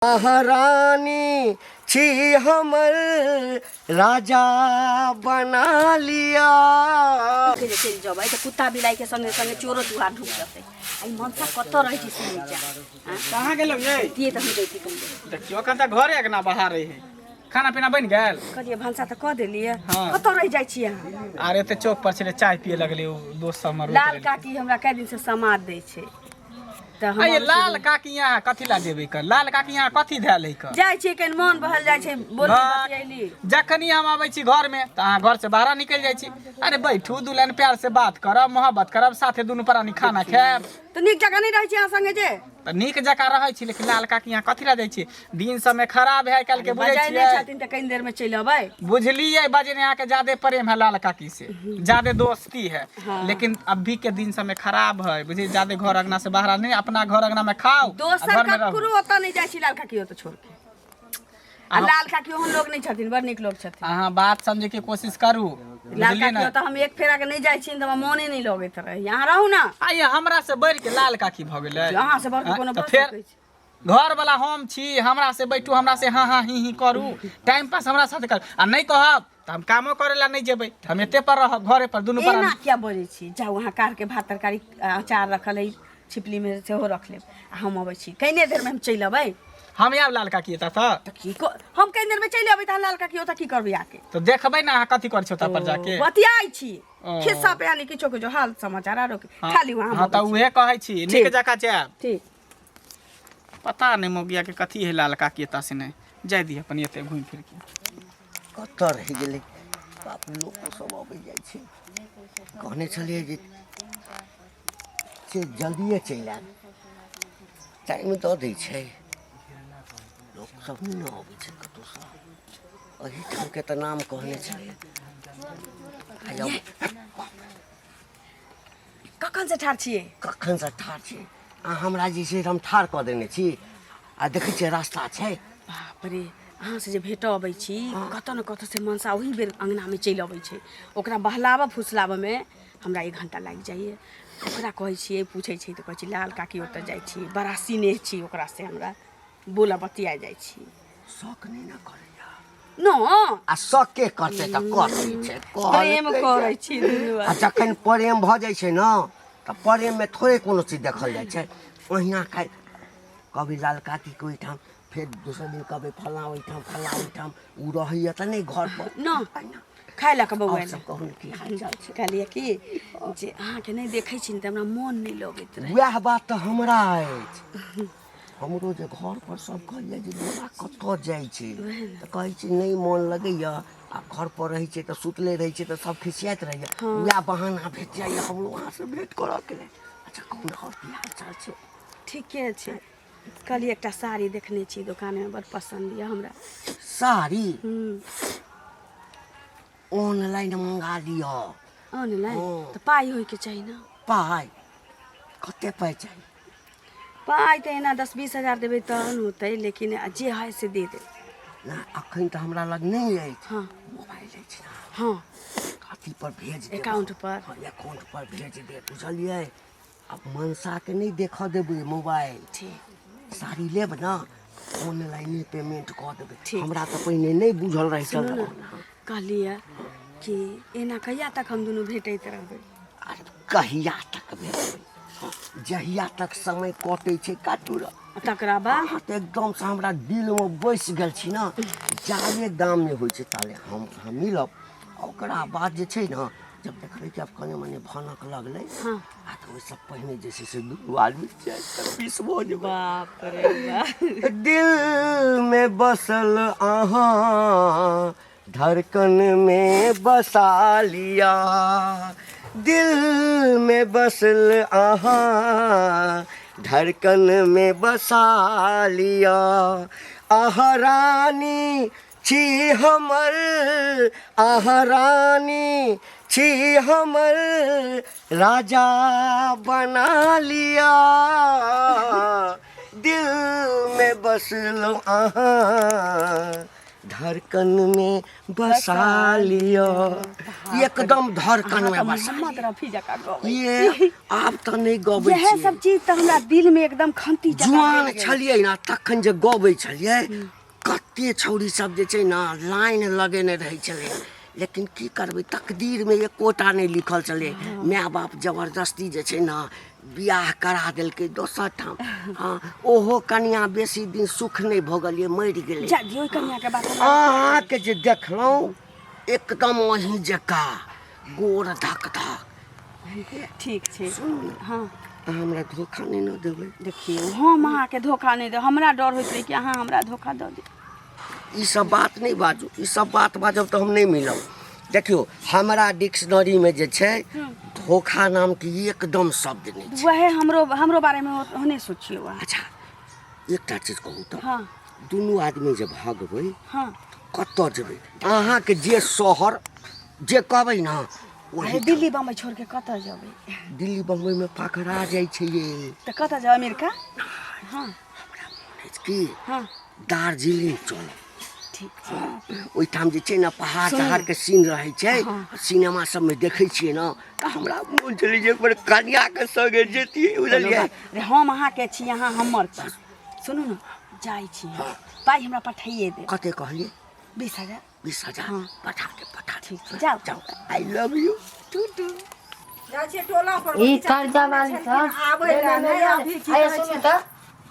महारानी छी हमर राजा बना लिया। के जे चलि जेबै तऽ कुत्ता बिलाइके संगे संगे चोरो चुहार ढुकि जेतै। आ ई मनसा कतऽ रहै छै से नहि जान। आँय? कहाँ गेलौ ये? दियै तऽ हम जैती कनि देर। देखियो एखन तक घरे अंगना बाहर रहे। खाना पीना बनि गेल? कहलियै भनसा तऽ कऽ देलियै। हाँ। कतऽ रहि जाइ छियै अहाँ? अरे एते चौक पर छलै, चाय पिए लगलै ओ दोस्त सब हमर। लाल काकी हमरा कए दिनसँ समाद दै छै तऽ हम अये लाल काकी यहाँ कथी ला जेबै कर? लाल काकी यहाँ कथी धैल है कर? जाइ छियै कनि मोन बहल जाइ छै, बोली बतियैली। जखनी हम आबै छी घर में तऽ अहाँ घर से बाहर निकलि जाइ छी। अरे बैठू, दू लाइन प्यार से बात करब, मोहब्बत करब, साथे दुनू प्राणी खाना खायब। तऽ नीक जकाँ नहि रहै छी अहाँ संगे जे? तऽ नीक जकाँ रहै छी, लेकिन लाल काकी यहाँ कथी ला जाइ छी? दिन समय खराब है आइ काल्हि के, बुझै बजै नहि छियै? छथिन तऽ कनि देर मे चलि अबै। बुझलियै, बजने अहाँके ज्यादे प्रेम है लाल काकी से, ज्यादे दोस्ती है। हाँ। लेकिन अभी के दिन समय खराब है, बुझे? ज्यादे घर अंगना से बाहर नहीं, अपना घर अंगना में खाओ आ दोसर घर में रहू। ककरो ओतऽ नहि जाइ छी लाल काकी ओतऽ छोड़ के। आ लाल काकी ओहन लोग नहि छथिन, बड़ नीक लोग छथिन। अहाँ बात समझे के कोशिश करू, लाल बुझलियै काकी ने? ओतऽ हम एक फेरा के नहि जाइ छी तऽ हमरा मोने नहि लगैत रहै। अहाँ रहू ने। आइए हमरा से बढ़ि के लाल काकी भऽ गेलै? अहाँ से बढ़ि के कोनो तऽ भऽ फेर सकै छै? घर वाला हम छी, हमरा से बैठू, हमरा से हाँ हाँ ही ही करू, टाइम पास हमरा साथ करू। आ नहि कहब तऽ हम कामो करे ला नहि जेबै, हम एते पर रहब, घरे पर दुनू एना प्राणी। किया बजै छी? जाउ अहाँ, कारके भात तरकारी आ, अचार रखल है छिपलीमे, सेहो रख लेब आ हम अबै छी कनिए देरमे, हम चलि अबै। हम आयब लाल काकी एतऽ तऽ की हम कनि देरमे चलि अबै तऽ अहाँ लाल काकी ओतऽ की करबै आके? तऽ देखबै ने अहाँ कथी करै छी ओतऽ पर जाके। बतियाइ छी। ओ। खिस्सा पे किछो किछो हाल समाचार आरो की। हाँ, खाली वहाँ। हाँ, तऽ उहे कहै छी, नीक ठीक। जकाँ जायब। ठीक। पता नहि मौगिया के कथी है लाल काकी एतऽ से, नहि जाय दिहे, अपन एते घुमि फिर के। कतऽ रहि गेलै बाप? लोको सब अबै जाइ छै। कहने छलियै जे से जल्दिए चलि आयब, टाइम दऽ दै छै। लोक सब नहि ने अबै छै कतहुसँ। एहिठामके तऽ नाम कहने छलियै। आइ कखन से ठाढ़ छियै? कखन से ठाढ़ छी। अहाँ हमरा जे छै हम ठाढ़ कऽ देने छी आ देखै छियै रास्ता छै। बाप रे, अहाँसँ जे भेटऽ अबै छी, कतऽ ने कतऽ से मनसा ओही बेर अङ्गनामे चलि अबै छै। ओकरा बहलाबऽ फुसलाबऽमे हमरा 1 घण्टा लागि जाइए। ओकरा कहै छियै, पूछै छियै तऽ कहै छी लाल काकी ओतऽ जाइ छी, बड़ा सिनेह छी ओकरासँ हमरा, बोलऽ बतिया जाइ छी। शौक नहि ने करैया न। आ शौक के करतै तऽ करै छै, प्रेम कहलकै करै छी दुनू। आ जखन प्रेम भऽ जाइ छै ने तऽ प्रेममे थोड़े कोनो चीज देखल जाइ छै। ओहिना खाइ कभी लाल काकीके ओहिठाम, फेर दोसर दिन कहबै फल्लाँ ओहिठाम, फल्लाँ ओहिठाम। ओ रहैए तऽ नहि घर पर न खाय लए कऽ बौआ। आओर सब कहू ने, की हाल चाल छै? कहलियै कि जे अहाँके नहि देखै छी ने तऽ हमरा मोन नहि लगैत रहै। वएह बात तऽ हमरा अछि। हमरो जे घर पर सब कहैए जे बौआ कतऽ जाइ छै, तऽ कहै छी नहि मोन लगैए। आ घर पर रहै छै तऽ सुतले रहै छै तऽ सब खिसियाइत रहैए। वएह बहाना भेट जाइए हमरो अहाँसँ भेँट करऽके लेल। अच्छा कहू ने, आओर की हाल चाल छै? ठीके छै। कहलियै एकटा साड़ी देखने छी दोकानमे, बड़ पसन्द यऽ हमरा। साड़ी? हूँ। ऑनलाइन मंगा लिअ। ऑनलाइन? हँ। तऽ पाइ होइके चाही ने। पाइ कते पाइ चाही? पाइ तऽ एना 10-20 हजार देबै तहन होतै, लेकिन जे हइ से दे देब। ना, अखन तऽ हमरा लग नहि अछि। हाँ। मोबाइल अछि ने? हँ। अथी पर भेज देब। अकाउंट पर? हँ, अकाउंट पर भेज देब, बुझलियै? आब मनसाके नहि देखऽ देबै मोबाइल। ठीक। साड़ी लेब ने, ऑनलाइने पेमेंट कऽ देबै। ठीक। हमरा तऽ पहिने नहि बुझल रहै सुनू छल। ने, कहलियै कि एना कहिया तक हम दुनू भेटैत रहबै? अरे कहिया तक भेटबै? हँ, जहिया तक समय कटै छै काटू र। आ तकरा बाद? अहाँ तऽ एकदमसँ हमरा दिलमे बसि गेल छी ने। जाले गाममे होइ छै ताले हम अहाँ मिलब। आ ओकरा बाद जे छै ने, जब देखबै कि आब कने मने भनक लगलै, आ तऽ ओहिसँ पहिने जे छै से दुनू आदमी चारि पीस भऽ जेबै। बाप रे बाप। दिल में बसल अहाँ, धड़कन में बसा लिया। दिल में बसल अहाँ, धड़कन में बसा लिया। अहाँ रानी छी हमर, अहाँ रानी छी हमर, राजा बना लिया। दिल में बसलो अहाँ, धड़कन में बसा लियो। एकदम धड़कन में बसा। मोहम्मद रफी जकाँ गबै। ये आब तऽ नहि गबै इएह छियै। सब चीज तऽ हमरा दिल में एकदम खंती जकाँ जुआन गड़ि गेल। छलियै ने तखन जे गबै छलियै, कते छौड़ी सब जे छै ने लाइन लगेने रहै छलै, लेकिन की करबै, तकदीरमे एकोटा नहि लिखल छलै। माय बाप जबरदस्ती जे छै ने बियाह करा देलकै दोसर ठाम। हँ, ओहो कनिया बेसी दिन सुख नहि भोगलियै, मरि गेलै। जा दियौ ओहि कनियाके बात हमरा। अहाँके जे देखलहुँ एकदम अहीं जकाँ गोर धक धक। ठीक छै। हँ, अहाँ हमरा धोखा नहि ने देबै? देखियौ, हम अहाँके धोखा नहि देब। हमरा डर होइत रहै कि अहाँ हमरा धोखा दऽ देब। ई सब बात नहि बाजू। ई सब बात बाजब तऽ हम नहि मिलब। देखियौ, हमरा डिक्शनरीमे जे छै धोखा नामके एकदम शब्द नहि छै। वएह हमरो हमरो बारेमे ओहने सोचियौ अहाँ। अच्छा, एकटा चीज कहू तऽ? हँ। दुनू आदमी जे भगबै, हँ, कतऽ जेबै? अहाँके जे शहर जे कहबै ने ओही। अरे, दिल्ली बम्बई छोड़ के कतऽ जेबै? दिल्ली बम्बईमे पकड़ा जाइ छै ये। तऽ कतऽ जेबै? अमेरिका? हँ। की? हँ। दार्जिलिंग चलब। ठीक छै। ओहिठाम जे छै ने पहाड़ सुनू ने। तहाड़के सीन रहै छै। हँ। सिनेमा सबमे देखै छियै ने, तऽ हमरा मोन छलै जे एक बेर कनियाके संगे जैतियै, कोनो बुझलियै? बात रे, हम अहाँके छी, अहाँ हमर छी। सुनू ने, जाइ छी हम। पाइ हमरा पठाइए देब। कते कहलियै? 20,000। 20,000? हँ। पठा देब, पठा देब। ठीक छै, जाउ। जाउ, I love U. To to. जाइ छियै टोला पर। ई कर्जा वाली सब आबै लए नहि अभी की अरे कहै सुनू छै? तऽ।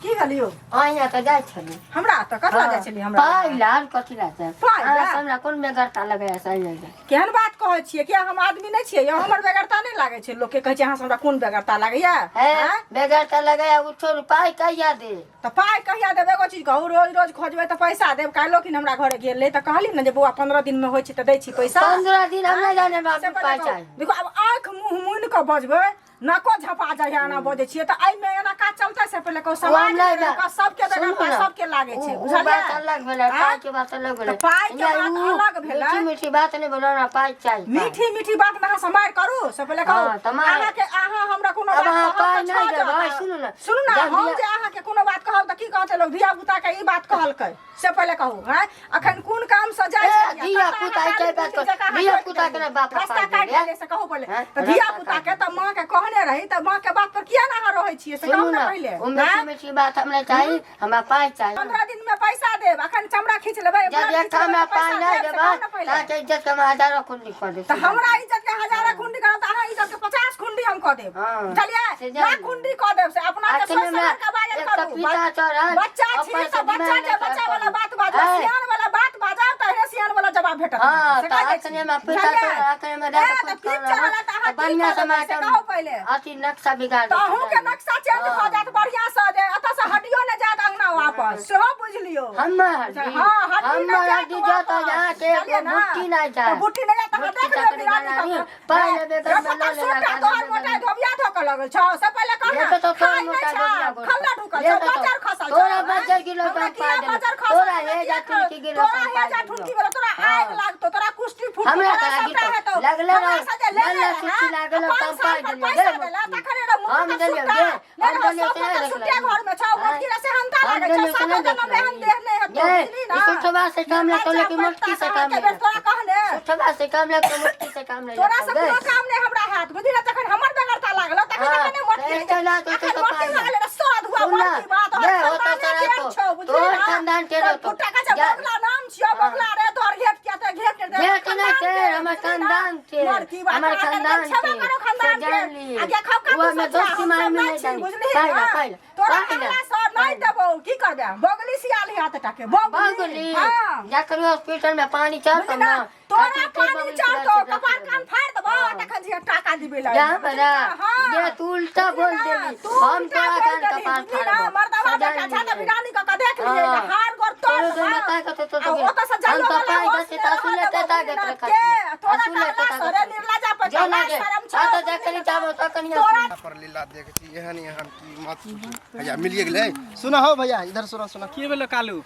की कहलियौ? अहाँ तऽ जाइ छली हमरा तऽ कतऽ जाइ छलियै हमरा? पाइ लाल कथी ला छै? पाइ ला? अहाँ हमरा कोन बेगरता लगैया से अहाँ जाइ? केहन बात कहै छियै? किया, हम आदमी नहि छियै? यौ, हमर बेगरता नहि लागै छै? लोकके कहै छै अहाँ से हमरा कोन बेगरता लागैया? हे? आँय? बेगरता लगैया ओ छोड़ू, पाइ कहिया दे? तऽ पाइ कहिया देब? एगो चीज कहू, रोज रोज खोजबै तऽ पैसा देब? काल्हि कि हमरा घरे गेल रहै तऽ कहली ने जे बौआ, 15 दिनमे होइ छै तऽ दै छी पैसा। 15 दिन हम नहि जाने से बाबू, पहिले पाइ कहू। चाही। देखो, आब आँखि मुँह मुनि कऽ बजबै, नाको झपा जाइए, एना बजै छियै तऽ एहिमे एना काज चलतै से पहिले कहू। ओ हम समाज नहि जा- सबके सुनू बेगरता ने, सबके लागै छै, ओ बुझलियै? बात अलग भेलै, आँय? पाइ के बात अलग भेलै। तऽ पाइ के नहि, बात उ अलग भेलै। मीठी मीठी बात नहि बोलो ना, पाइ चाही, पाइ। मीठी मीठी बात में अहाँ समार करू से पहिले कहू। हँ, तऽ मार। अहाँके अहाँ हमरा कोनो अब बात अहाँ कहब पाइ तऽ नहि छह देबै, जात। सुनू ने। सुनू ने, जब हम धिया- जे अहाँके कोनो बात कहब तऽ की कहतै लोक, धिया पुता के ई बात कहलकै से पहिले कहू। हैं, अखन कोन काम से जाइ ए, छलियै? धिया कतऽ पुता अहाँ के गाड़ी बात कुटी जकाँ अहाँ धिया टोकि पुता के देलियै? ने बाप रास्ता पाइ काटि देलियै। देलियै से कहू पहिले। हैं? तऽ धिया रास्ता पुता के काटि तऽ माँ के कहने रही तऽ माँ के बात पर किया ने अहाँ रहै छियै से सुनू कहू ने ने, पहिले। ओ मीठी हैं? मीठी बात हमरा चाही, हमरा पाइ चाही। 15 दिन में पैसा देब, अखन चमड़ा खींच लेबै, जब ब्लड खींच एकटा लेबै हमरा तऽ पैसा पाइ नहि देब से देबै कहू ने पहिले। ताके इज्जत के हम हजारो कुंडी कऽ देब। तऽ हमरा इज्जत के हजारा खुंडी करब तऽ अहाँ इज्जत के 50 खुंडी हम कऽ देब। हँ। बुझलियै? से जान ना खुंडी कऽ देब से अपना के अखने सोच मे समझ के बाजल एक तऽ करू। पीता चढ़ल, बच्चा छी ऊपर तऽ से बच्चा दिमाग के नहि बच्चा खराब वाला करू। बात बाजू, ऐ। सियान वाला बात बाजब तऽ एहने सियान वाला जवाब भेटत। हँ, से तऽ कहि दै छी। अखने मे पीता बुझलियै? चढ़ल, अखने मे ए, दए तऽ कऽ पीप चढ़ल तऽ अहाँ तऽ की बढ़िआँ कऽ से देबै से कहू पहिले। अथी नक्शा बिगाड़ तऽ अहूँके नक्शा चेंज भऽ हँ। जायत बढ़िआँ सँ, जे एतऽ सँ हड्डियो नहि जायत अंगना वापस, सेहो बुझि लियौ। हमर हड्डी, हँ, हड्डी नहि हमर जायत हड्डी जत वापस। अहाँके बुझलियै ने? बुट्टी नहि तऽ जायत। बुट्टी नहि जायत तऽ अहाँ बुट्टी देख लियौ तक बिरानी नहि कऽ। पाइ लेबे रे कर पुता, लऽ लेला सुनटा काज तोहर नहि मोटाइ देबै। धोबिया धो कऽ लगल छौ से पहिले कह ये ने। तो तोर खाइ नहि मोटा छौ, धोबिया गोड़ खल्ला ढुकल ये छौ, तो तो बजर खसल छौ। तोरा आँय? बजर गिरलो हमरा तऽ हम किया पाइ देबै। बजर खसल? तोरा हमरा हे किया जा ठुनकी गिरलो तोरा तऽ हम हे पाइ जा देबै। ठुनकी गेलो, तोरा हँ। आगि लागतो, तोरा कुश्ती फुटतो, हमरा तोरा तऽ सबटा आगि हेतौ। लगले हमरा रहौ, से जे लेने लल्ला रहै, सुच्ची लागल रहौ, पाँच तऽ हम साल पाइ पर देलियै, पैसा गे देला, मोटकी। तखने रे मुँह हम तऽ देलियै, सुट्टा। गे, ले हम रहौ, देलियै सब से नहि तऽ सुट्टे देखलही। घरमे छौ, आँय? मोटकी रे सेहनता हम लागै छौ, देलियै से सातो नहि जनम एहन देखलही। देह नहि हेतौ, गे, बुझली ई ना? सुठवा से काम लेतो निर्लज्ज लेकिन मोटकी से काम के नहि बेर तोरा कहने सुठवा से काम लेतो, मोटकी से काम नहि तोरा लेतो, से गे। कोनो काम नहि हमरा हैत, बुझली ना? जखन हमर बेगरता लागल तखन हाँ, तखन मोटकी तऽ एकटा लात होतौ अखन तऽ मोटकी पाइ लागल रे सोरा धुआ सुन ना, मोटकी बात गे, तोहर ओतऽ खानदाने से केहन रहतो, छौ, बुझली तोहर ना? खानदान के तोहर रहतो। फुट्टा का जा- बगला नाम छियौ। हाँ। बगला रे, तोहर घेट किया ते घेट के घेट नहि छै, हमर खानदान छै, मोटकी बात हमर अहाँ खानदान छेबे छै, करो खानदान से जान के। लिए। आ देखब ओ कतौ हमे से दोस्ती हम माय सब में नहि नहि छी, जानी। बुझली पाइ ना? ला, पाइ ला, तोरा पाइ ला, कहला से नहि पाइ ला। देबौ, की करबे? बगली सियाल हाथ टाके बगली। बगली। हाँ। जखन हॉस्पिटल में पानी चढ़तौ बुझली ना? ना, तोरा तखन के पानी बगली चढ़तौ, चढ़तौ। कपार कान फाड़ि देबौ। हाँ। तखन जे टाका दिबै लए। जा हमरा, हाँ। जे तू उल्टा बुझली बोल ना? देली, तू हम उल्टा तोरा बोल कान देली, कपार बुझली ना? फाड़बौ। मर्दवा सजा बेटा छा तऽ लिए। बिरानी कऽ कऽ देख लियै हाँ। जे हाड़ गोड़ तोड़ तोरो देबौ। में ताकत होतौ आ तऽ गेल। ओतऽ से हम जाइयो तऽ वाला पाइ होश दस नहि तऽ रहऽ असुले देबौ, ते बुझली ताकत ना? रखै के छियै। तोरा असुले ते कहला ताकत से रे रखै। निर्लज्जा पर जो लाज लागे, शरम छौ, हाँ तऽ बुझली जखनी ना? चाहबो तखनी तोरा पर लीला देख छी एहन एहन की मत पूछू। भैया मिलिए गेलै। सुना हो भैया, इधर सुना सुना। की भेलो कालू?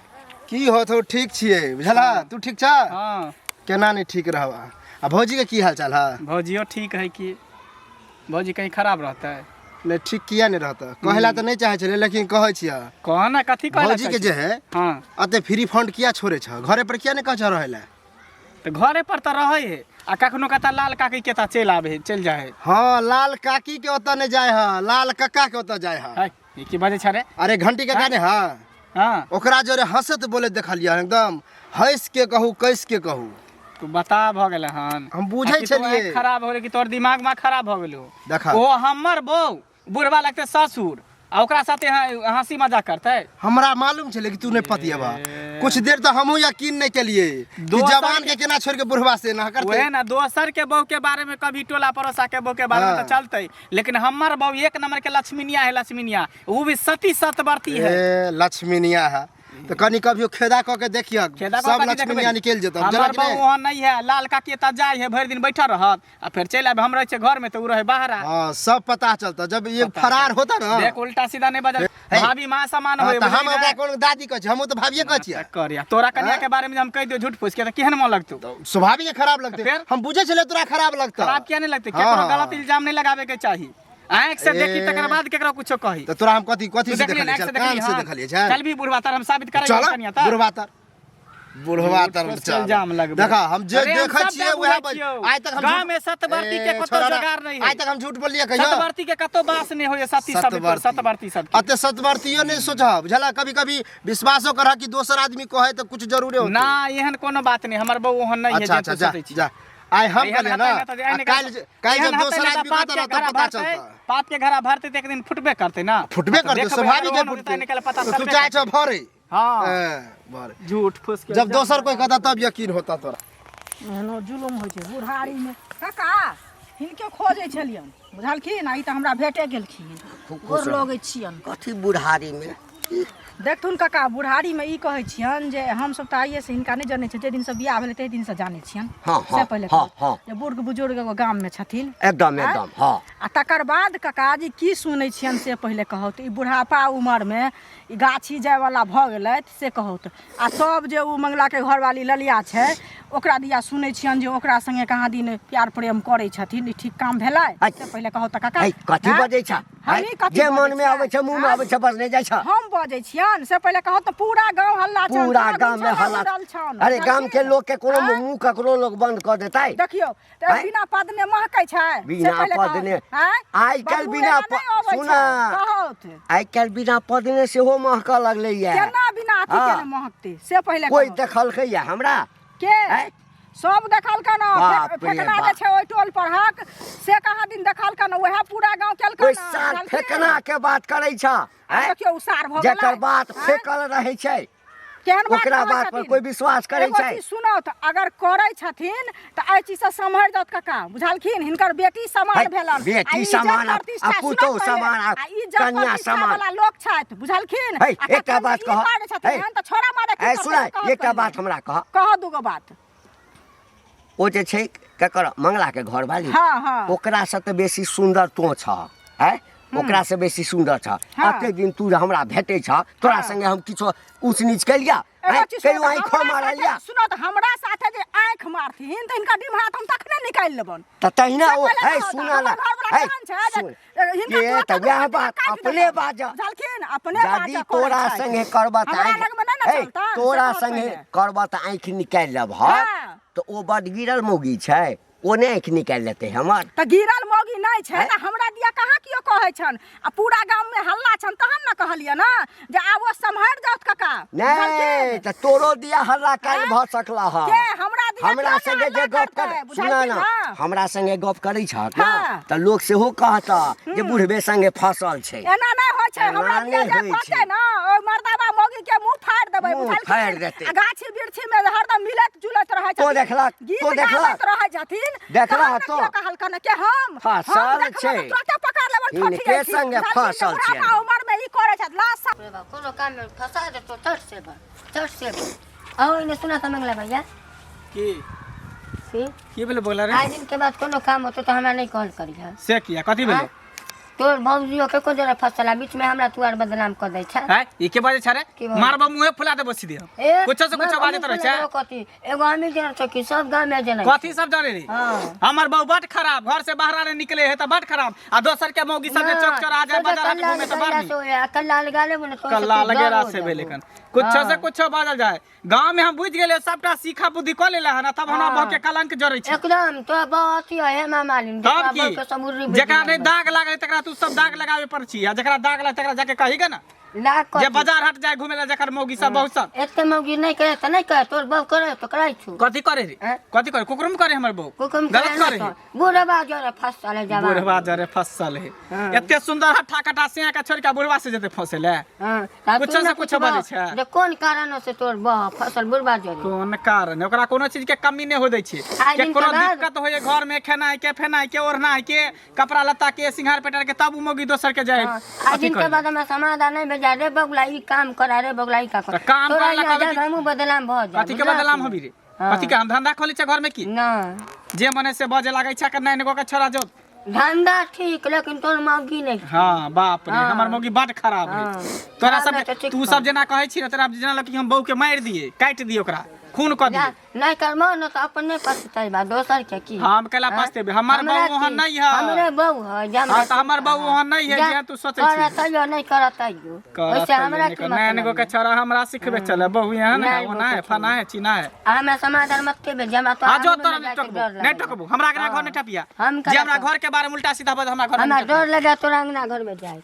की होत हो, ठीक छियै बुझला? तू ठीक छा? हाँ। केना नहीं ठीक रहबा? आ भौजी के की हाल चाल है? भौजियो ठीक है। की भौजी कहीं खराब रहता है? नहि ठीक किया नहि रहता कहला तऽ नहि चाहै छलै लेकिन कहै छियै। कह ना, कथी कहला? भौजी के जे है हाँ। अते फ्री फंड किया छोड़े छ? घरे पर किया नहि कहै छ रहै लए? तऽ घरे पर तऽ रहै है आ कखनो कता लाल काकी के तऽ चलि आबै है, चलि जाइ है। हाँ, लाल काकी के ओतऽ नहि जाय है, लाल कक्का के ओतऽ जाय है। है, ई की बजै छ रे? अरे घंटी काका ने है। हाँ। ओकरा जोरे हंसत बोले देखलियै, एकदम हंस के कहू कस के कहू। तू बता भऽ गेलै हन। हम बुझै आ कि तोर छलियै। आँखि खराब हो गेलै कि तोहर दिमाग में खराब भऽ गेलो? देखा। ओ हमर बहू, बुढ़बा लगतै ससुर, आ ओकरा साथे हंसी मजाक करतै? हमरा मालूम छलै कि तू नहि पतिएबा। कुछ देर तऽ हमहूँ यकीन नहि केलियै कि जवान के केना छोड़ि के बुढ़वा से एना करतै। वएह ना, दोसर के बहू के बारे में कभी टोला पड़ोसा के बहू के बारे में हाँ। तऽ चलतै, लेकिन हमर बहू एक नंबर के लक्ष्मीनिया है, लक्ष्मीनिया, वो भी सती सतवर्ती है। ए लक्ष्मीनिया है तऽ कनी कभियो खेदा कऽ के देखियक, खेदा सब लक्ष्मीनिया निकलि जेतौ। हमर बुझलक बहू नहि? ओहन नहीं है। लाल काकी एतऽ जाय है, भरि दिन बैठल रहत आ फेर चलि आबे। हम रहै छियै घर में तऽ उ रहै बाहर। हाँ, सब पता चलता जब ये फरार होता ना। देख, उल्टा सीधा नहीं बजल। हे। भाभी माँ समान हाँ, होय। तऽ हम बुझली ओकरा ने? कोन दादी कहै छियै? हमहूँ तऽ भाभिये कहै छियै। करिया तोरा कन्या के बारे में जे हम कहि दियौ झूठ फूस के तऽ केहन मन लगतौ? स्वाभाविक खराब लगतै। फेर? हम बुझै छलियै तोरा खराब लगतौ। खराब किया नहीं लगतै? हाँ, केकरो हाँ, गलत इल्जाम नहीं लगावे के चाही। आँख से देखी ए। तकर बाद केकरो कुछो कही। तऽ तोरा हम कथी कथी तू से देखली देखलियै? आँख से चल, देखली? कान से हाँ। देखलियै चल। चल भी बुढ़वा तर, हम साबित करै चल कनिया तर। बुढ़वा तर, बुढ़वा तर झूठ चल। इल्जाम लगबै। देखा, हम जे अरे हम देखै सब छियै बुझै उएह बज छियौ। आइ तक हम गाँव झूठ में सतवर्ती के ए, कतौ छोड़ा ना। जोगाड़ नहीं है। आइ तक हम झूठ बोललियै कहियो? सतवर्ती के कतौ बास नहीं होइए, सती सब सतवर्ती सब अते सतवर्तियो नहीं सोचह, बुझला? कभी कभी विश्वासो करह कि दोसर आदमी कहे तऽ कुछ जरूरे होतै। ना, एहन कोनो बात नहीं, हमर बहू ओहन नहीं है। अच्छा जे अच्छा, तू जा सोचै छी। जा। आइ हम एहन कहलियै हेतै ना ने तऽ एहन आ काल्हि काल्हि एहन जब हेतै दोसर ने तऽ आदमी पाप कहतै के ना तब घड़ा पता भरतै, चलतै। पाप के घड़ा भरतै तऽ एक दिन फुटबे करतै ना। फुटबे तऽ करतै, देखबै, स्वाभाविक है अगर ओहन फुटतै। होतै निकल पता तऽ तू चलबे चाहै करतै। छह भरे? हाँ। ए, भरे। झूठ फूस के जब दोसर कोई कहता तब यकीन होता तोरा। एहनो जुलुम होइ छै बुढ़ारीमे। काका, हिनके खोजै छलियनि, बुझलखिन? आ ई तऽ हमरा भेटे गेलखिन। खूब गोर खुश रह। लगै छियनि। कथी बुढ़ारीमे? देखथुन काका, बुढ़ारीमे ई कहै छियनि जे हमसभ तऽ आइएसँ हिनका नहि जनै छियै, जाहि दिनसँ बियाह भेलै ताहि दिनसँ जानै छियनि। हाँ, से हाँ, पहिले हाँ, कहू हाँ। जे बुढ़ बुजुर्ग एगो गाममे छथिन। एकदम। आँय? एकदम, हाँ। आ तकर बाद काकाजी की सुनै छियनि से पहिले कहू तऽ। ई बुढ़ापा उमरमे ई गाछी जायवला भऽ गेलथि से कहू तऽ। आ तब जे ओ मंगलाके घरवाली ललिया छै, ओकरा दिया सुनै छियनि जे ओकरा संगे कहाँ दिन प्यार प्रेम करै छथिन। ई ठीक काम भेलै? है। से पहिले कहू तऽ काका। है, कथी आँय? बजै छ? हम है, ई कथी जे बजै मनमे छियै? अबै छै, मुँहमे आँय? अबै छै, बजने जाइ छ। हम बजै छियनि से पहिले कहू तऽ। पूरा गाँव हल्ला छनि, पूरा गाँव में गुमसुम हल्ला उड़ल छनि, अरे गाम के बुझलखिन? लोग के कोनो आँय? मुंह ककरो लोग बंद कऽ देतै? देखियौ तऽ आँय? बिना पदने महकै छै से बिना पहिले कहू। पदने आँय? आइ काल्हि बदबू बिना एना नहि अबै छै, सुना। कहू तऽ। आइ काल्हि बिना पदने सेहो महकऽ लगलैया। केना बिना अथी हाँ। केने महकतै से पहिले कोइ कहू। देखलकै या हमरा? के? आँय? सब देखलकन हँ, बाप रे फेकना जे बाप। छै ओहि टोल परहक, से कहाँ दिन देखलकन, उएह पूरा गाँव केलकन ओहि हँ, साल बुझलखिन? फेकना के बात करै छ? आब आँय? देखियौ, उ सार भऽ गेलै। जेकर बात आँय? फेकल रहै छै केहन बात ओकरा कहै बात पर छथिन? कोइ विश्वास करै एगो छै? चीज सुनौ तऽ, अगर करै छथिन तऽ एहि चीजसँ सम्हरि जाउत काका, बुझलखिन? हिनकर बेटी समान है, भेलन आ बेटी इज्जत समान आ प्रतिष्ठा आ सुनऽ पुतोहु पहिले, समान आ आ इज्जत कन्या प्रतिष्ठा समान। वाला लोक छथि, बुझलखिन? है, आ एकटा तखन बात ई कह। करै छथिन है, एहन तऽ छोड़ा मारे की है, करतै सुन, से कहऽ एकटा पहिले। बात हमरा कह। कह दूगो बात। ओ जे छै ककर, मंगलाके घरवाली? हाँ, हाँ। ओकरासँ तऽ बेसी सुन्दर तोँ छह। आँय, ओकरासँ बेसी सुन्दर छह। हाँ। एते दिन तू हमरा भेटै छह, तोरा हाँ। संगे हम किछो ऊँच नीच केलिया? एगो आँय, चीज कहियो सुनू तऽ, आँखो हमरा मारलिया? साथे, सुनू तऽ, हमरा साथे जे आँखि मारथिन तऽ हिनका डिम हाथ हम तखने निकालि लेबनि। तऽ तहिना से ओ पहिले है कहू तऽ, सुन हमर ना घरवला है केहन छै जे सुन हिनका ये तुरत तऽ वएह हाथ बात काटि अपने देतनि। बाज। बुझलखिन? अपने बाजऽ यदि करै तोरा छथि। संगे करबह तऽ हमरा आँखि लगमे नहि ने है चलतनि, से तोरा कहू संगे पहिले। करबह तऽ आँखि निकालि लेबह हाँ। तऽ ओ बड गिरल मौगी छै, ओ नहि आँखि निकालि लेतै हमर? तऽ गिरल मौगी नहि छै आँय? तऽ हमरा दिया कहाँ केओ कहै छनि आ पूरा गाममे हल्ला छनि तहन ने कहलियै ने जे आब ओ सम्हरि जाउत काका। नहि बुझलखिन? तऽ तोरो दिया हल्ला काल्हि आँय? भऽ सकला हँ। के हमरा दिया हमरा कियो ने संगे जे हल्ला गप कर करतै, सुना बुझलखिन ना ने? हमरा संगे गप करै छहक ने हाँ। तऽ लोक सेहो कहतऽ जे बुढ़बे संगे फसल छै। एना नहि होइ छै। एना हमरा दिया नहि जे होइ कहतै छै। ने ओहि मर्दाबा मौगी के मुंह फाड़ि देबै। मुँह बुझलखिन? फाड़ि देतै। आ गाछी वृक्षी में हरदम मिलैत जुलैत रहै तो छथिन, देखलक, गीत तो देखलक। गाबैत रहै छथिन, देखलह तहन ने तो? केओ कहलकन के हम फसल देखबै छै। तऽ तुरते पकड़ लेबन हिनके ठोठी ऐठी। संगे बुझलखिन? फसल जे छियनि। बुढ़ापा उमर में ई करै छथि लाश। रे बा, कोनो काम में फंसा देतो चट से बा, चट से बा। आओ इने सुना था मंगला भैया। की? की? की भेलै बोला रे? आइ दिन के बाद कोनो काम होतो तो हमरा नहीं कॉल करिहा। से किया, कथी भेलै? आँय? तोर भौजियो के को जरा फसल आ बीच में हमरा तू आर बदनाम कर दै छै। हैं, ई के बाजे छै रे? की बात? मारबा मुंहे फुला देबो सीधे हम। ए, कुछो से कुछो मर- बाजैत रहै छै। एगो कथी एगो हमी जन छै कि सब गाँव में जनै। कथी सब जाने रे? हाँ। हमर बहू बड खराब, घर से बाहर नहीं निकले है त बड खराब, आ दोसर के मौगी सब जे चौक चौराहा जाय बाजार हाट घूमे त बड़ नीक। कल्ला लगा लेबो ने तो कल्ला लगे से भेलै कन कुछो से कुछो बाजल जाय। गांव में हम बुझि गेलियै सबटा सीखा बुद्धि कऽ लेला हन, तब हमरा बहू के कलंक जड़ै छै एकदम। तो बहुत ही है हेमा मालिनी। तब की जेकरा नहि दाग लागल तकरा तू सब दाग लगाबे पर छी, आ जेकरा दाग लागल तकरा जाके कही गे ना लाग जे बाजार हाट जाय घूमे ला जकर मौगी सब बहुत सब एते मौगी नहीं करे त नहीं करे, तोर बहू करे तो कराई छु। कथी करे रे? हैं? कथी करे? कुकुरम करे हमर बहू। कुकुम गलत करे करे ना हे। तो बुढ़वा जरे फसल है जवान। बुढ़वा जरे फसल है। एते सुंदर हट्ठा कट्ठा सिया के छोड़ के बुढ़वा से जेते फसे ले। हाँ, त कुछो तू से ना कुछो पूछबो बजै छै। जे कोन कारण से तोर बह फसल बुढ़वा जरे? कोन कारण? ओकरा कोनो चीज के कमी नहि हो दै छै। आइ दिन के केकरो बाद- दिक्कत होइए घर में, खेनाइ के, फेनाइ के, ओढ़नाइ के, कपड़ा लत्ता के, सिंगार पेटार के, तब उ मौगी दोसर के जाय। हाँ, आज अथी दिन के करे। बाद हमरा समाधान नहीं भेजा रे बगुला, ई काम करा रे बगुला, ई का कर। त काम तोरा करला यहाँ कहबै जाब कि- हमहूँ बदनाम भऽ जाब। कथी के बदनाम होबी रे? हाँ। कथी के हम धंधा खोले छै घर में की? ना जे मने से बजे लागै छै के नैन गो के छोरा जो धंधा ठीक, लेकिन तोर मौगी नहीं। हाँ बाप रे। हाँ। हमर मौगी बड खराब है। हाँ। तोरा खराब सब है तऽ ठीक तू कर। सब जेना कहै छी ने तोरा जेना लग कि हम बहू के मारि दिए, काटि दिए, ओकरा खून कऽ दिए। नहीं करबो न तऽ अपने पछतेबा, दोसर के की? हम कैला हाँ? पछतेबै? हमर हमरा बहू ओहन की? नहीं है। हमरे बहू है जे हमरा हाँ, तऽ हमर बहू ओहन नहीं है जा, जेहन तू सोचै छी। करत तैयो नहीं करत तैयो। करत ओइसे तैयो हमरा नहि की करत। नैन गो के मतलब? छोरा हमरा सिखबे चले बहू एहन है, नैन गो ओना के है, फना है, चीना है। आ हमरा समाधान मत केबे जे हमरा तो आ जो आंगन तोरा में नहि जाके टोकबो, डर नहि लगैया। टोकबो, हमरा अंगना घर नहि टपिया। हम जे हमरा करब। घर के बारे में उल्टा सीधा बज हमरा घर में हमरा नहि टपिया। डर लगे तोरा अंगना घर में जाए।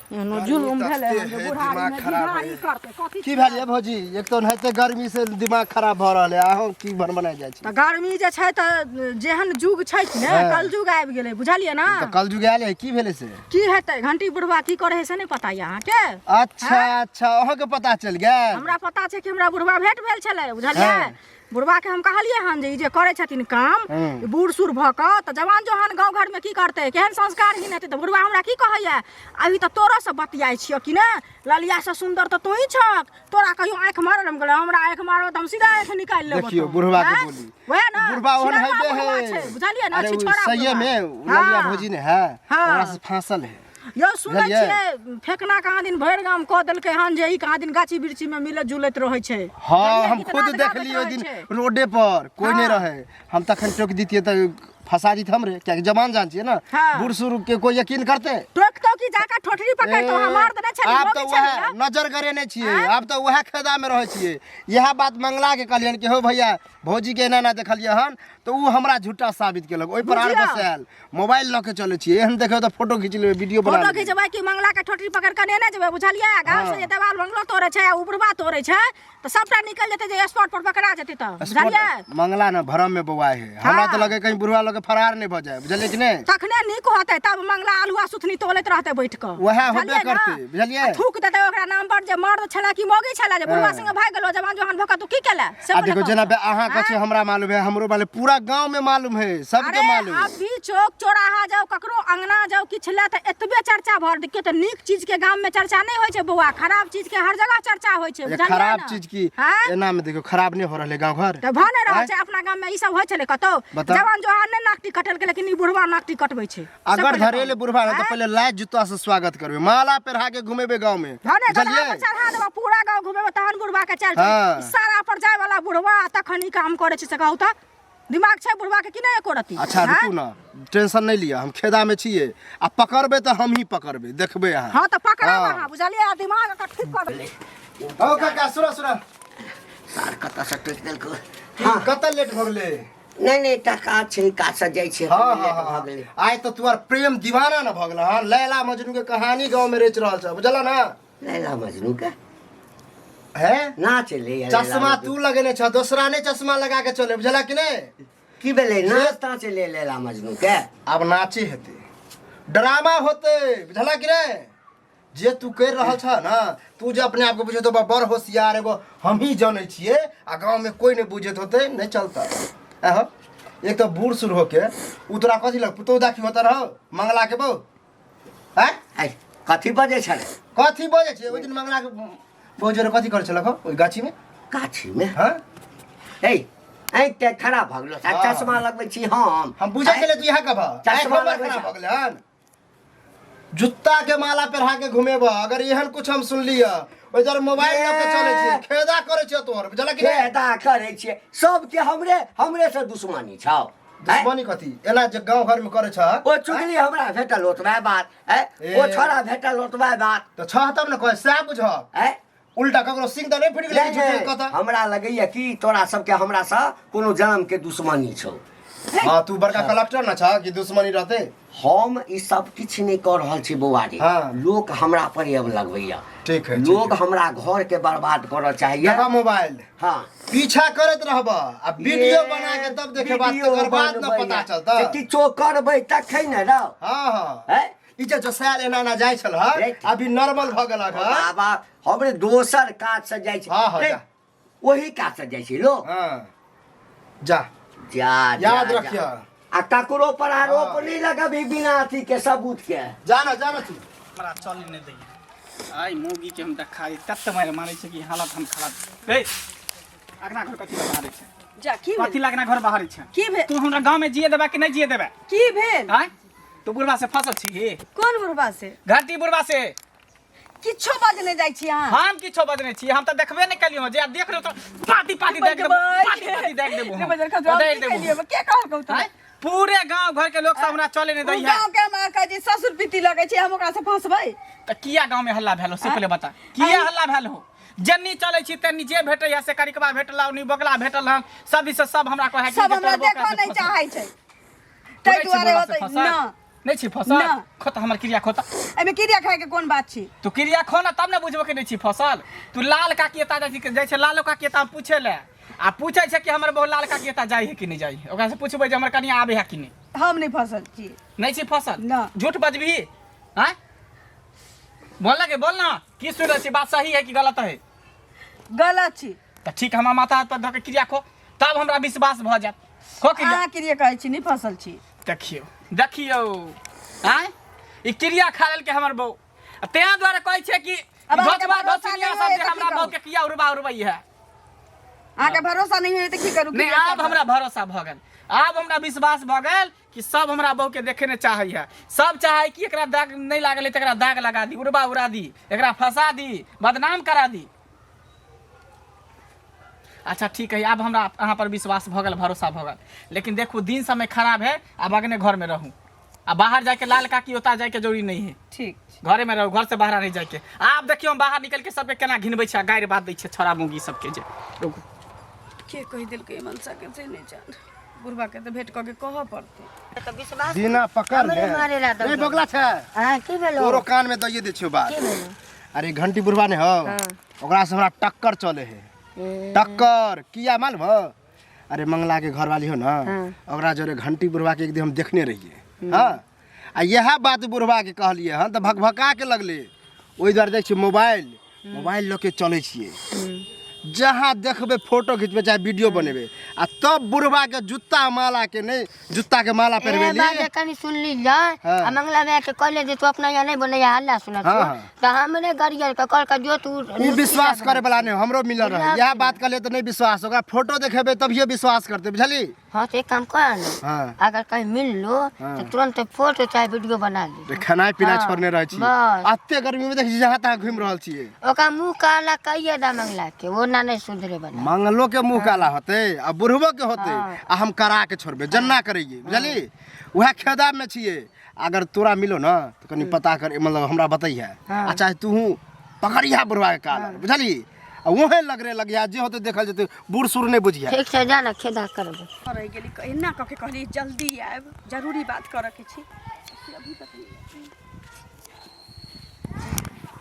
एहनो जुलुम भेलै हन जे दिमाग बुढ़ारीमे खराब बीमारी है। करतै कथी? की भेल ये भौजी? एक तऽ ओनाहिते गर्मी से दिमाग खराब भऽ रहल है, अहूँ की बनबनाइ जाइ छी? तऽ गर्मी जे छै तऽ जेहन जुग छै कि ने हाँ। कलयुग आबि गेलै, बुझलियै ना? तऽ कलयुग आयल है, की भेलै से? की हेतै, घंटी बुढ़वा की करै है से नहि पता यऽ अहाँके? अच्छा अच्छा, अहाँके पता चलि गेल? हमरा पता छै कि हमरा बुढ़वा भेट भेल छलै, बुझलियै? हाँ। बुढ़वा के हम कहलियै हन जे ई जे करै छथिन काम हम्म। ई बूढ़ सूढ़ भऽ कऽ तऽ जवान जोहान गाँव घरमे की करतै, केहन संस्कारहीन हेतै? तऽ बुढ़वा हमरा की कहैया, अभी तऽ तोरो से बतियाइ छियौ कि ने, ललिया से सुन्दर तऽ तोही छक, तोरा कहियो आँखि मारल? हम कहलियै हमरा आँखि मारब तऽ हम सीधा आँखि निकालि लेबो। देखियौ तऽ। बुढ़वा के आँय? बोली। वएह ने बुढ़वा ओहन छिनरवा हेबे बुढ़वा है। छै, बुझलियै ने? अरे उ छिछोरा सहिए बुढ़वा। में उ ललिया हाँ। भौजी ने है, हाँ। ओकरा से फांसल है। यौ सुनै बुझलियै? छियै, फेकना कहाँ दिन भरि गाम कऽ देलकै हन जे ई कहाँ दिन गाछी वृक्षी में मिलत जुलैत रहै छै। हाँ, बुझलियै? हम गीत खुद नाद गाबैत देखलियै ओहि रहै दिन छै। रोडे पर कोई नहीं हाँ। रहे, हम तखन टोकि दितियै तऽ फंसा दित हमरे, कियाकि जवान जान छियै ना। हाँ। बूढ़ सूढ़ के कोई यकीन करते? टोकतौ कि जाके ठोठरी पकड़तौ? ए, हम मार देने छली, आब तऽ मौगी वएह छली। नजर गरेने छियै, आब तऽ वएह खेदा में रहै छियै। इएह बात मंगला के कहलियन कि हौ भैया, भौजी के एना एना देखलियै हन, तऽ उ हमरा झूठा साबित केलक। ओहि पर आर बुझियौ। बसायल मोबाइल लऽ के चलै छियै, एहन देखबै तऽ फोटो खींच लेबै, वीडियो बना फोटो लेबै। खिंचबै कि मंगला के ठोठरी पकड़ के नेने जेबै, बुझलियै? गाँव से जे देवाल मंगलो तोड़ै छै आ उबरबा तोड़ै छै तऽ सबटा निकलि जेतै, जे स्पॉट पर पकड़ा जेतै तऽ, बुझलियै? मंगला ने भरम में बौआइ है, हमरा हाँ। तऽ लगे कहीं बुढ़वा लगे फरार नहि भऽ जाय, बुझलियै कि नहि? तखने नीक होतै, तब मंगला आलुआ सुथनी तोलैत रहतै बैठ कऽ। वएह होबे बुझलियै ने? करतै, बुझलियै? आ थूक देतै ओकरा नाम पर जे मर्द छलै कि मौगी छलै, जे बुढ़वा हाँ। संगे भागि गेलो, जवान जवान भऽ कऽ तू की केले से। आ पहिले देखो कहू जेना तऽ। अहाँ के छै, हमरा मालूम है, हमरो मालूम है, पूरा गांव में मालूम है, सबके अरे मालूम है। अभी चौक चौराहा जाओ, ककरो अंगना जाओ, किछु ले तऽ एतबे चर्चा भऽ देखियौ तऽ नीक चीज के गाम में चर्चा नहि होइ छै बौआ, खराब चीज के हर जगह चर्चा होइ छै, ये बुझलियै खराब ने? चीज की? हाँ? एना में देखियौ खराब नहीं हो रहल है गांव घर। तऽ भऽ नहि रहल आँय? छै। अपना गाम में ई सब होइ छलै कतौ? बताउ। जवान जोहान नहि नाकटी कटेलकै, लेकिन ई बुढ़वा नाकटी कटबै छै। से अगर पहिले धरेले कहू। बुढ़वा रहत तऽ आँय? पहिले लाज जूता से स्वागत करबै, माला पहिरा के घुमेबै गांव में। भने गदहा बुझलियै? पर चढ़ा देबऽ, पूरा गाँव घुमेबै तहन बुढ़वा के चल। हाँ। सारा पर जाय वाला बुढ़वा आ तखन ई काम करै छै, से कहू तऽ दिमाग छै बुढ़वा के कि नहि एको रत्ती? अच्छा आँय? रुकू ना, टेंशन नहीं लिअ, हम खेदा में छियै आ पकड़बै तऽ हम ही पकड़बै, देखबै अहाँ। हाँ तऽ पकड़ब। हाँ। अहाँ बुझलियै? आ दिमाग एकर ठीक कर। हौ काका, सुन सुन। सार कतऽसँ टोकि देलकौ? कतऽ लेट भऽ गेलै? नहि नहि, एकटा काज छै, काजसँ जाइ छियै। हाँ लेट हाँ भऽ गेलै। आइ तऽ तोहर प्रेम दीवाना न भऽ गेल हँ, लैला मजनू के कहानी गाँव में रचि रहल छ, बुझल ना? लैला मजनू के है नाच ले लैला चश्मा मजनू। तू लगेने छ, दोसरा नहि चश्मा लगा के चले, बुझला कि नहि? की भेलै, नाच ताच ले लैला मजनू के? आब नाचे हेतै, ड्रामा होतै, बुझला कि नहि? जे तू करि रहल छ ना, तू जे अपने आपके बुझैत होबा बड़ होशियार, एगो हमही जानै छियै आ गाँवमे कोइ नहि बुझैत होतै, नहि चलतै। आहो एक तऽ बूढ़ सूढ़ होके उ तोरा कथी लग पुतोहु दाखी होता रहो मंगला के बहू आँय? आइ कथी बजै छलै? कथी बजै छै? ओहि दिन मंगला के बहू जोरे कथी करै छलक हौ ओहि गाछीमे? गाछीमे? हँ। ए आँखि तऽ खराब भऽ गेलो? हाँ। चश्मा लगबै छी हम। हम बुझै छलियै तू इएह कहबह। चश्मा आँखि हमर लगबै खराब छै। भऽ गेलै हन। जुत्ता के माला पहिरा के घुमेब अगर एहन कुछ हम सुनली है ओहि जर मोबाइल लऽ के चलै छियै खेदा करै छियै तोहर बुझलक कि नहि खेदा करै छियै सबके हमरे हमरे से दुश्मनी छौ आँय? दुश्मनी कथी एना जे गाँव घर में करै छह ओ चुगली हमरा भेटल ओतबे बात आँय? ओ ए। छोड़ा भेटल ओतबे बात तऽ छह तब ने कहै सएह बुझह आँय? उल्टा ककरो सिंह तऽ नहि फुटि गेलै नहि, कि झूठे नहि, कथा हमरा लगैया कि तोरा सबके हमरा से कोनो जन्म के दुश्मनी छौ हाँ तू बड़का कलेक्टर न छह कि दुश्मनी रहते हम ई सब किछु नहि कऽ रहल छी बौआ रे हाँ। लोक हमरा पर एब लगबैया ठीक है, ठीक लोग है। हमरा घर के बर्बाद करऽ चाहैया देखा मोबाइल हाँ पीछा करैत रहब आ वीडियो बना के तब देखेबा वीडियो तकर बाद न बनबैया। पता चलता से किछो करबै तखन ने रौ हाँ हाँ हैं? ई जे जोसायल एना एना जाइ छल हँ रे। अभी नॉर्मल भऽ गेलक हँ बाबा हमरे दोसर काज से जाइ छै हाँ, हाँ, रे, जा। ओही काज से जाइ छै लोक हाँ जा जा जा, याद जा। रखिह। आ ककरो पर आरोप हाँ। नहीं लगबी बिना अथी के सबूत के जा ना जा ना तू हमरा चल नहि दैया आइ मौगी के हम देखा दी तत मारि मारै छै कि हालत हम खराब ए अगना घर कथी लए बाहर छै जा की भेल कथी लए अगना घर बाहर छै की भेल तू हमरा गाँव में जिए देबा कि नहि जिए देबा की भेल आँय तू बुढ़बा से फसल छी कोन बुढ़बा से घंटी बुढ़बा से किछो बजने जाइ छी अहाँ हम किछो बजने छी हम तऽ देखबे नहि केलियो जे आब देख रहो तो पाती पाती देख देबो पाती पाती देख देबो नहि बजल खजरा बदलि देबो केलियै के कहलकौ तोरा आँय? पूरे गांव घर के लोग सब हमरा चले नहीं उ दैया गाँव के हमरा कहै छै ससुर पिती लगै छै हम ओकरा से फंसबै तऽ किया गांव में हल्ला भेल हो से पहिले बता किया हल्ला भेल हो जन्नी चलै छी तन्नी जे भेटै से करिकबा भेटल ओनी बगला भेटल हन सब से सब हमरा कहै कि सब जे हमरा तोर देखऽ बौका से नहि फसल। चाहै छै तू ताहि नहि छी दुआरे बुढ़बा से होतै फसल? ना नहि छी फसल ना। खो तऽ हमर क्रिया खो तऽ एहिमे क्रिया खायके कोन बात छी तू क्रिया खो ना तब ने बुझबो कि नहि छी फसल तू लाल काकी एता जाइ छी जाइ छै लालो काकी एता पूछे ले आ पूछे छै कि हमर बहु लाल काकी एता जाइ है कि नहि जाइ है ओकरा से पूछबै जे हमर कनिया आबै है कि नहि हम नहि फसल छी नहि छी फसल ना। झूठ बजबही आँय बोल ना के बोल ना की सुन रहल छी बात सही है कि गलत है गलत छी तऽ ठीक हमरा माथा हाथ पर धऽ के क्रिया खो तब हमरा विश्वास भऽ जायत खो क्रिया अहाँ क्रिया कहै छी नहि फसल छी देखियौ देखियौ आँय ई क्रिया खा लेलकै हमर बहू आ तें दुआरे कहै छै कि अब अहाँके घोचबा भरोसा घोचनिया नहि सब होइए जे तऽ की हमरा कहू? बहू के किया उड़बा उड़बै है अहाँके भरोसा नहि होइए तऽ की करू नहि क्रिया आब खा कऽ? हमरा भरोसा भऽ गेल आब हमरा विश्वास भऽ गेल कि सब हमरा बहू के देखे नहि चाहै है सब चाहै कि एकरा दाग नहि लागल है तऽ एकरा दाग लगा दी उड़बा उड़ा दी एकरा फंसा दी बदनाम करा दी अच्छा ठीक है आब हमरा अहाँ पर विश्वास भऽ गेल भरोसा भऽ गेल लेकिन देखू दिन समय खराब है आब अगने घर में रहूँ आ बाहर जाके लाल काकी ओता जाके जरूरी नहीं है ठीक घरे में रहू घर से बाहर नहीं जाके आब देखियौ हम बाहर निकल के सबके केना घिनबै छै आ गारि बात दै छै छोरा मुगी सबके जे रुकू के कहि देलकै मनसा के से नहि जान बुढ़बा के तऽ भेंट कऽ के कहऽ पड़तै तऽ विश्वास दिना पकड़ हमरे ले मारे ला दौड़ल। रे बगला छै हाँ की भेलो तोरो कान में दैये दै छियौ बात की भेलो अरे घंटी बुढ़वा ने हो ओकरा से हमरा टक्कर चले है टक्कर किया मालूम हो अरे मंगला के घरवाली हो ना ओकरा जोरे घंटी बुढ़वा के एक दिन हम देखने रहिए हाँ आ यह बात बुढ़वा के कहलिए हन तऽ भकभका के लगले ओहि दुआरे देख छियै मोबाइल मोबाइल लऽ के चलै छियै जहाँ देखबै फोटो घिचबै चाहे वीडियो बनेबै आ तब बुढ़वा के जूता माला के नहि जूता के माला ए पहिरबेली बात जे कनी सुनली जाय हाँ। आ मंगला माय के कहले जे तू अपना यहाँ नहीं बनैया हल्ला सुनत हाँ, छौ हाँ। तऽ हमरे गरियल के कहल के जो तू उ विश्वास करे वाला नहीं हमरो मिलल रहे इएह बात कहलियै तऽ नहि विश्वास ओकरा फोटो देखेबै तभिए विश्वास करतै बुझली हाँ तो एक काम कर ना हाँ। अगर कहीं मिल लो हाँ। तो तुरंत फोटो चाहे वीडियो बना ली रे खेनाइ पिनाइ हाँ, छोड़ने रहै छी बस। एते गर्मी में देखै छी जहाँ तहाँ घुमि रहल छियै ओका मुंह काला कहिए दा मंगला के वो ना नहीं सुधरे वाला मंगलो के मुंह काला होतै आ बुढ़बो के होतै हाँ। आ हम करा के छोड़बै जन्ना करैयै बुझली उएह खेदा में छियै अगर तोरा मिलो ना तऽ कनि पता कर मतलब हमरा बतैहे हाँ। आ चाहे तूहू पकड़िहा बुढ़वा के कालर बुझली आ वहें लग रे लगिया जे होतै देखल जेतै बूढ़ सूढ़ नहि बुझिया ठीक छै जा ना खेदा करबै रहि गेली एना कऽ के कहली जल्दी आयब जरूरी बात करऽ के छै से अभी तक नहि आयल।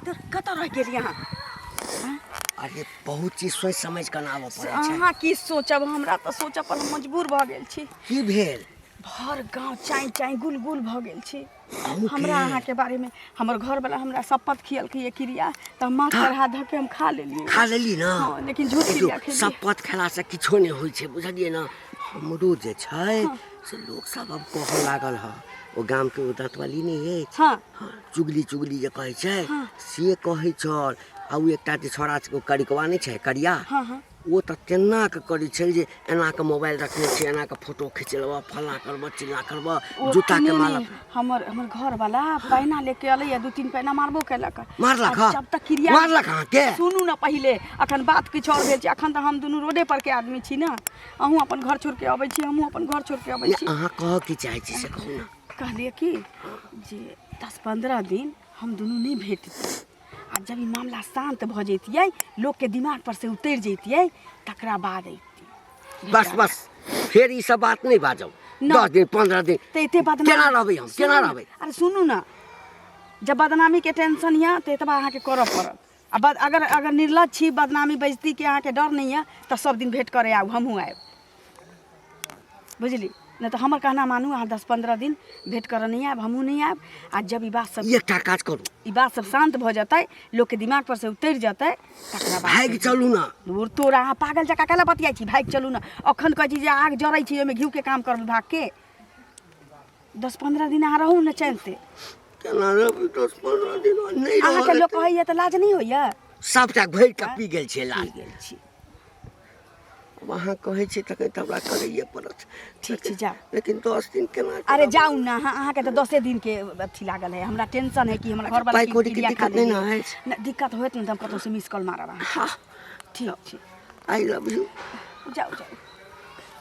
तर कतऽ रहि गेली अहाँ अरे बहुत चीज सोचि समझि कऽ आबऽ पड़ै छै अहाँ की सोचब हमरा तऽ सोचऽ पर हम मजबूर भऽ गेल छी की भेल भर गाँव चाँय चाँय गुल गुल भऽ गेल छी अहूँके? हमरा अहाँके बारेमे हमर घरवला हमरा शपथ खियलकै ये क्रिया तऽ माथ पर हाथ धऽ के हम खा लेलियै खा लेली ना हँ लेकिन झूठ देखियौ क्रिया खेलियै शपथ खेलासँ किछो नहि होइ छै बुझलियै ने हमरो जे छै से लोक सब आब कहऽ लागल हँ ओ गामके ओ दँतवाली नहि अछि हँ हँ, चुगली चुगली जे कहै छै से कहै छल आ ओ एकटा जे छौड़ा छै ओ करिकवा नहि छै करिया हँ हँ ओ तऽ तेना कऽ करै छल जे एना कऽ मोबाइल रखने छी, एना कऽ फोटो खींच लेबऽ, फल्लाँ करबऽ, चिल्लाँ करबऽ, ओ जूताके नहि, माला। नहि, हमर हमर घरवाला पैना लेके अलै दू तीन पैना मारबो केलक। मारलक? आ हँ? जब तक क्रिया मारलक अहाँके? सुनू ने पहिले, अखन बात किछु आओर भेल छै। अखन तऽ हम दुनू रोडे पर के आदमी छी ने, अहूँ अपन घर छोड़ के अबै छी, हमहूँ अपन घर छोड़ के अबै नहि, छी। अहाँ कहऽ की चाहै छी से कहू ने। कहलियै कि जे 10-15 दिन हम दुनू नहि भेटतियै, आ जब ई मामला शान्त भऽ जैतियै, लोकके दिमाग पर से उतरि जैतियै, तकरा बाद अइतियै। बस बस, फेर ई सब बात नहि बाजब। ना। 10 दिन 15 दिन तऽ एते बदनामी केना रहबै हम? सुनू केना ने, रहबै? अरे सुनू ने, जब बदनामीके टेंशन यऽ तऽ एतबा अहाँके करऽ पड़त। आ बद अगर अगर निर्लज छी, बदनामी बेइज्जतीके अहाँके डर नहि यऽ, तऽ सब दिन भेँट करे आउ, हमहूँ आयब, बुझली? नहि तऽ हमर कहना मानू, अहाँ 10-15 दिन भेँट करऽ नहि आयब, हमहूँ नहि आयब। आ जब ई बात सब एकटा काज करू, ई बात सब शान्त भऽ जेतै, लोकके दिमाग पर से उतरि जेतै, तकरा बाद भागि चलू ने। दूर तोरा, अहाँ पागल जकाँ कैला बतियाइ छी? भागि चलू ने? अखन कहै छी जे आग जरै छै, ओहिमे घिउके काम करबै भागके? 10-15 दिन अहाँ रहू ने चैनसे। केना रहबै 10-15 दिन? नहि अहाँके रहल लोक कहैया तऽ लाज नहि होइया? सबटा घोरि कऽ पी गेल छै लाज। पी गेल छी। आब अहाँ कहै छी तखन तऽ हमरा करैए पड़त। ठीक छै, जाउ। लेकिन 10 दिन केना? अरे जाउ ने अहाँ। अहाँके तऽ 10 दिनके अथी लागल है, हमरा टेंशन है कि हमरा घर वाला पाइ कौड़ीके दिक्कत नहि ने अछि? नहि दिक्कत होयत ने तऽ हम कतहु से मिस कॉल मारब अहाँ। ठीक छै। I love you. जाउ जाउ।